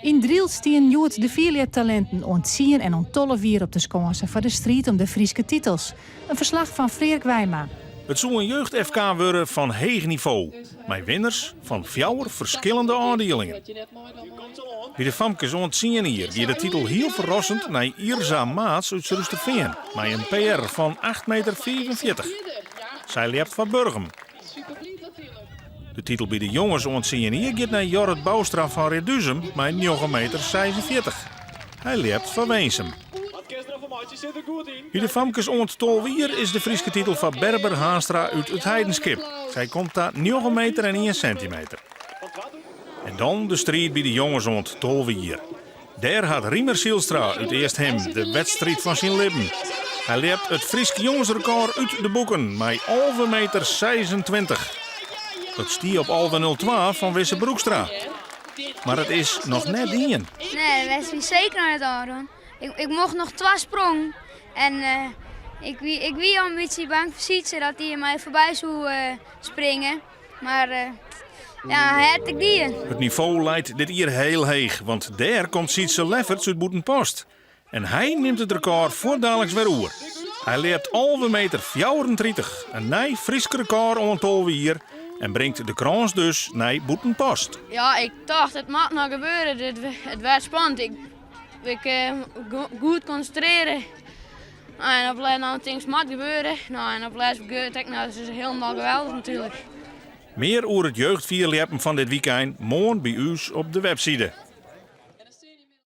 Yn Drylts stienen hjoed de fierljeptalinten oant tsien en oant 12 jier op de skânse foar de striid om de Fryske titels. In ferslach fan Freark Wijma. It soe in jeugd-FK wurde fan heech nivo, mei winners fan fjouwer ferskillende ôfdielingen. By de famkes oant tsien jier gie de titel hiel ferrassend nei Irza Maats út Surhústerfean mei in PR fan acht meter 45. Sy ljept foar Burgum. De titel by de jonges oant tsien jier giet nei Jorrit Bouwstra fan Reduzum mei njoggen meter 46. Hy ljept foar Winsum. By de famkes oant 12 jier is de Fryske titel foar Berber Haanstra út It Heidenskip. Sy komt ta njoggen meter en ien sentimeter. En dan de striid by de jonges oant 12 jier. Dêr hat Riemer Zylstra út Easthim de wedstriid fan syn libben. Hy ljept it Frysk jongesrekôr út de boeken mei 11 meter 26. Dat stie op 11,02 fan Wisse Broekstra. Mar it is noch net dien. Nee, de wedstriid is seker noch net ôfrûn. Ik, ik mocht noch twa sprongen en uh, ik, wie, ik wie al in bytsje bang foar Sytse dat hy my foarby soe uh, springe. Mar uh, ja, hat ik dien. It nivo leit dit jier hiel heech, want dêr komt Sietse Lefferts út Bûtenpost. En hy nimt it rekôr fuortdaliks wer oer. Hy ljept 11 meter 34, in nij Frysk rekôr oant 12 jier en bringt de krâns dus nei Bûtenpost. Ja, ik tocht it moat noch gebeure. It waard spannend. Ik, ik eh, goed konsintrearje. En op lêst dan tinkst moat gebeure. No, en op lêst gebeurt it ek. No, dat is hielendal geweldich natuerlik. Mear oer it jeugdfierljeppen fan dit wykein moarn by ús op de webside.